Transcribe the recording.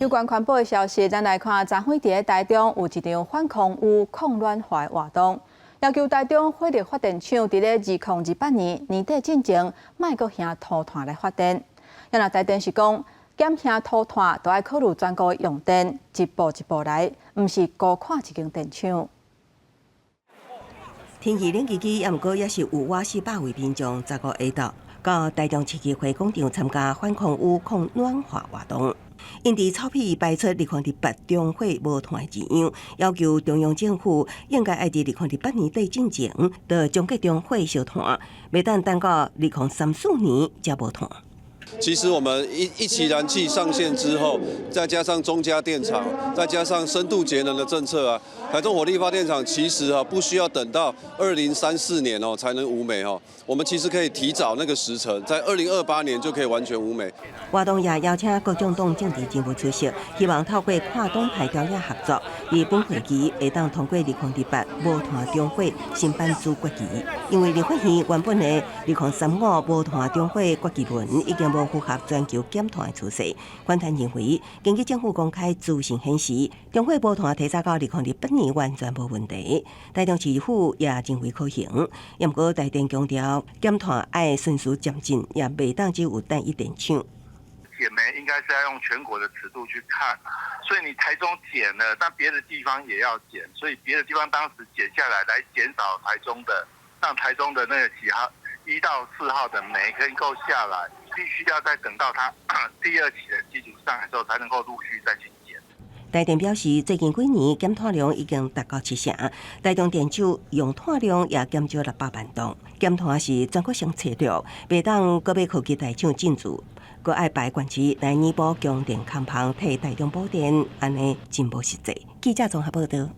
有關環保的消息，咱來看，昨昏佇台中有一場反空污、抗暖化的活動，要求台中火力發電廠佇咧2028年年底進前，莫閣燃塗炭來發電。啊若台電是講減燃塗炭，都愛考慮全國用電，一步一步來，毋是孤看一間電廠。天氣冷吱吱，毋過猶是有倚400位民眾15下晝到台中市議會廣場參加反空污、抗暖化活動。𪜶佇草皮擺出2028中火無炭的字樣，要求中央政府應該愛佇2028年底進前，就終結中火燒炭，袂當等到2034年才無炭。其實我們一期燃氣上線之後，再加上中嘉電廠，再加上深度節能的政策啊，台中火力發電廠其實啊不需要等到2034年哦才能無煤哦，我們其實可以提早那個時程，在2028年就可以完全無煤。活動也邀請各種黨政治人物出席，希望透過跨黨派朝野合作，佇本會期會當通過2028無炭中火新版主決議。因為立法院原本的2035無炭中火決議文已經無符合全球減碳的趨勢。反團認為，根據政府公開資訊顯示，中火無炭提早到2028年完全無問題。台中市府也認為可行，毋過台電強調減碳愛循序漸進，也袂當只有單一電廠。減煤應該是要用全國的尺度去看，所以你台中減了，但別的地方也要減，所以別的地方當時減下來，來減少台中的，讓台中的那個幾號1到4號的煤可以夠下來，必須要再等到它第二期的機組上來之後，才能夠陸續再去減。台電表示，最近幾年減碳量已經達到7成，台中電廠用碳量也減少600萬噸。減碳是全國性策略，袂當閣欲靠其他廠進駐，閣愛排縣市來彌補供電空棚，替台中補電，按呢真無實際。記者綜合報道。